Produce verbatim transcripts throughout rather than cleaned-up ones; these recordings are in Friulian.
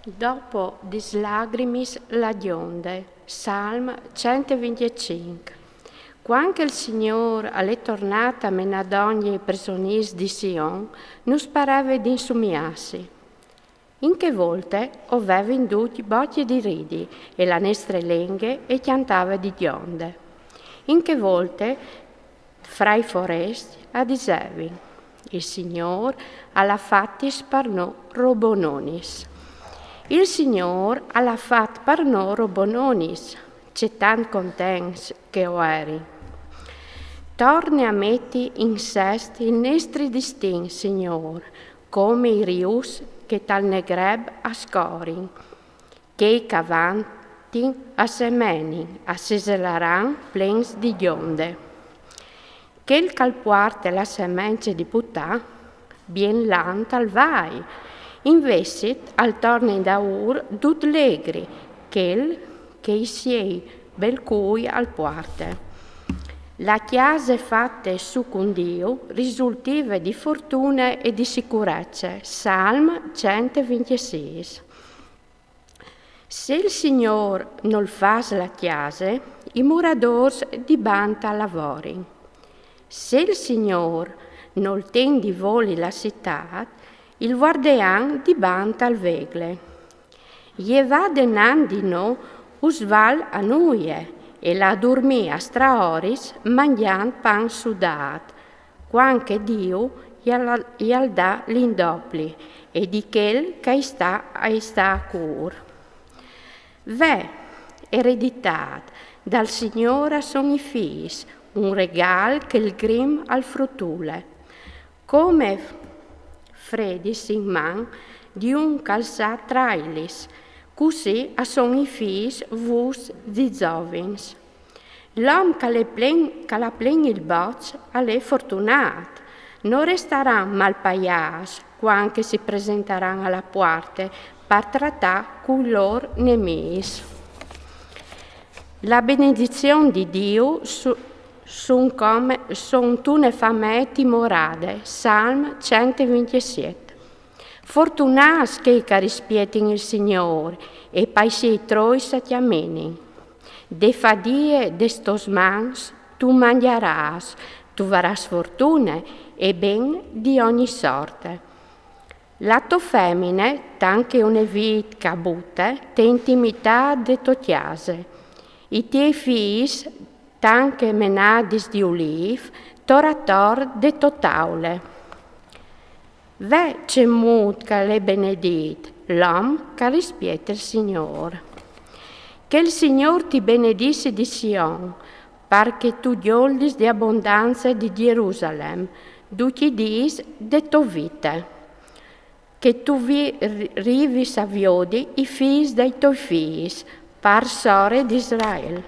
Dopo dis lagrimis la gjonde, Salm centevinticinc. Quand che il Signôr al è tornât a menâ dongje i presonîrs di Sion, nus pareve di insumiâsi. In chê volte o vevin ducj bocje di ridi e la nestre lenghe e cjantave di gjonde. In chê volte fra i forescj a disevin: il Signôr al à fatis par nô robononis. Il Signôr al à fat par nô robononis, ce tant contents che o erin. Torne a meti in sest il nestri distin, Signôr, come i rius che tal negreb a scorin. Chei che a vantin a semenin, a seselaran plens di gjonde. Chel che al puarte la semence di putâ, bien lant al vai, invezit al torne indaûr dut legri, chel che i siei bel cûi al puarte. La cjase fate sù cun Diu risultive di fortune e di sicurece. Salm centevintisîs. Se il Signôr nol fâs la cjase, i muradôrs di banta a lavorin. Se il Signôr nol ten di voli la citât, il vuardean di banta al vegle. Jê va denant di nô usval a nuie e lâ a durmî a straoris mangjant pan sudât, quand che Diu i al, i al dà l'indopli e di chel che i sta, i sta a cûr. Ve, ereditât, dal Signôr a son i fîs, un regâl che il grim al frutule. Come fredis in man di un che al sa trailis, cussì a son i fîs vuts di zovins. L'om che al è plen, che al à plen il boç, al è fortunât. No restaran malpaiâts quand che si presentaran a la puarte par tratâ cui lôr nemîs. La benedizion di Diu su, sun come, son tune famee timorade. Salm centevintisit. Fortunâts chei che a rispietin il Signôr e pai siei trois a cjaminin. De fadie des tôs mans tu mangjarâs, tu varâs fortune e ben di ogni sorte. La tô femine, tant che une vît che a bute, te intimitât de tô cjase. I tiei fîs, tant che menadis di ulîf, tor ator de tô taule. Ve cemût che al è benedît l'om che al rispiete il Signôr. Che il Signôr ti benedissi di Sion, par che tu gjoldis de abondance di Gjerusalem, ducj i dîs de tô vite. Che tu vi-, ri-, rivis a viodi i fîs dai toi fîs, par sore di Israel.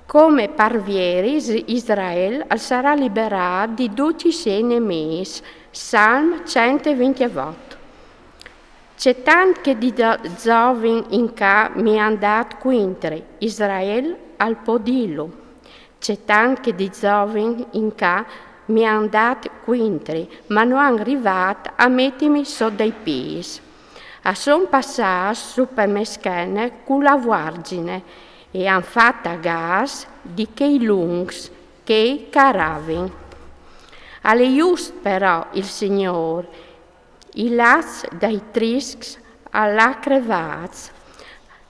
Come par vieri Is-, Israel al sarà liberât di ducj i siei nemîs. Salm centevintivot. Cetant che di zo-, zovin in ca mi àn dât cuintri, Israel al pò dîlu. Cetant che di zovin in ca mi àn dât cuintri, ma no àn rivât a metimi sot dai pîts. A son passâts su pe mê schene cu la vuargjine e àn fat a gas di chei luncs, chei che a ravin. Al è just però il Signôr, i laçs dai triscs al à crevâts.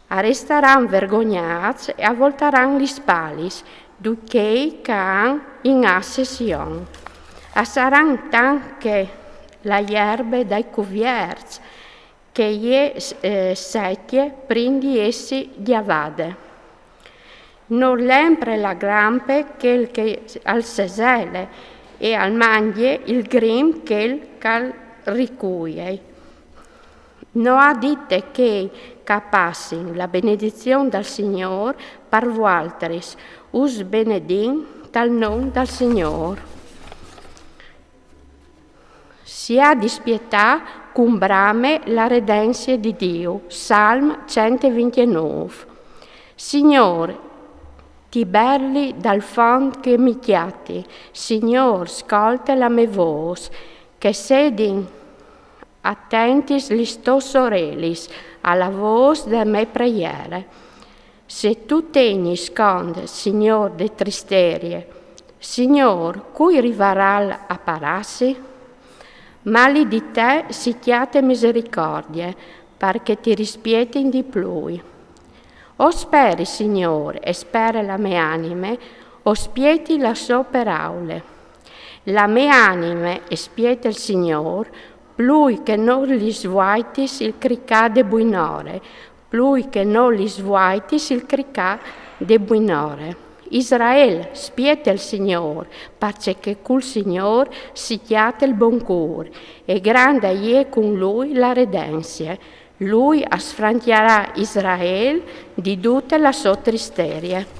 A restaran vergognâts e a voltaran lis spalis ducj chei che a àn in asse Sion. A saran tant che la jerbe dai cuvierts, che e je, eh, secje prin di jessi gjavade. Nol empre la grampe chel che al sesele, e al mangje il grim chel che al ricuie. No à dite chei che a passin la benedizion dal Signôr par vualtris, us benedìn tal non dal Signôr. Si à di spietâ cun brame la redenzie di Diu. Salm centevintinûf. Signôr, ti berli dal font che mi cjati, Signôr, scolte la mê vôs, che sedin Atentis lis tôs orelis a la vôs de mê preiere. Se tu tegnis cont, Signôr, de tristerie, Signôr, cui rivarâl a parâsi? Mali di te si cjate misericordie, par che ti rispietin di plui. O speri, Signôr, e spere la mê anime, o spieti la sô peraule. La mê anime e spiete il Signôr, plui che no lis vuaitis il cricâ de buinore, plui che no lis vuaitis il cricâ de buinore. Israel, spiete il Signôr, parcè che cul Signôr si cjate il bon cûr, e granda e je cun lui la redensie. Lui a sfrantiarà Israel di dute la sô tristerie.